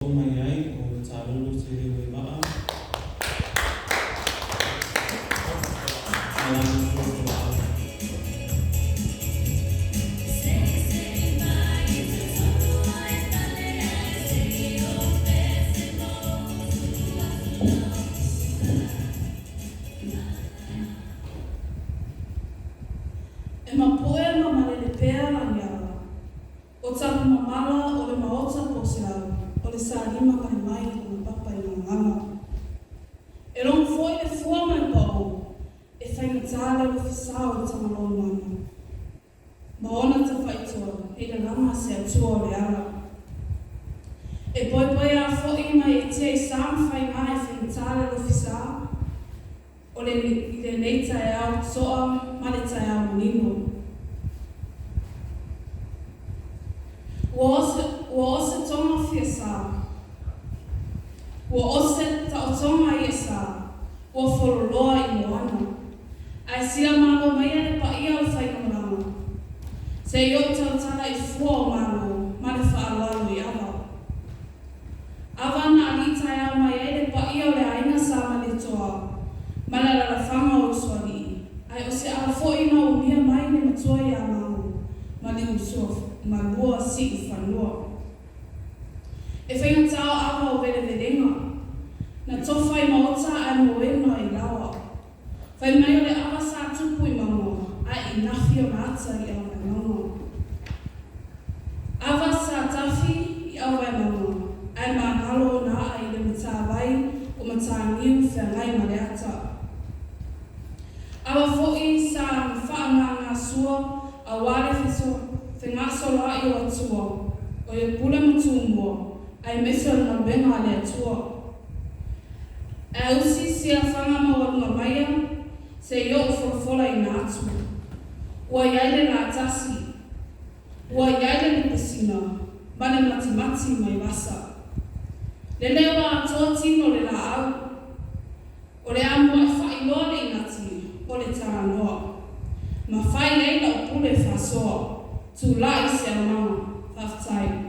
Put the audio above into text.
oo mai ai o Talolo Te Reo Vaa ma lana folafolaga. E mapoe ma malele pea lagiala, o Tapunamala o le maota poselau, o le salima mai i lona papa i gagana. E logo foi le fua ma le pao, e faigata le alofisa o le Tagaloa Mana, ma ona tafaitoa nei lalaga se Atua o le ala. E poepoeā foi ma eetia i sa ma faiga e faigata le alofisa, o le i lenei taeao toa ma le taeao manino. Ua ose, ua ose toga fiasa, ua ose taotoga iesa, ua fololoa i moana. Ae sila malo maia le paia o le faigamalaga, se i ou tautala i fua o malo ma le faaaloalo i ava. Ava na alii taeao mai ai le paia o le aiga Sa Malietoa ma le alalafaga o Usoalii, ae o se ala foi na umia mai le matua ia Mago ma Liusoa ma lua Siufanua. E faigata o ava o velevelega, na tofa i maota ae moena i laoa. Fai mai o le ava sa tupu i mauga, ae inafi ona ata i Auvaemauga. Ava sa tafi i Auvaemauga, ae magalo ona aa i le matavai o Mataniu feagai ma le ata. Ava foi sa faagagasua aua le fegasoloai o Atua, o ia Pule ma Tumua, aemaise o le galuega a le Atua. Ae usi silafaga maualuga maia, se i ou folafolaina atu. Ua i ai le latasi, ua i ai le lupesina, ma le matimati mai vasa. Lele ua atoa tino o le laau, o le a muai faailoa le inati o le talanoa, ma fai ai lau pule faasoa, tulai se aumaga. Faafetai.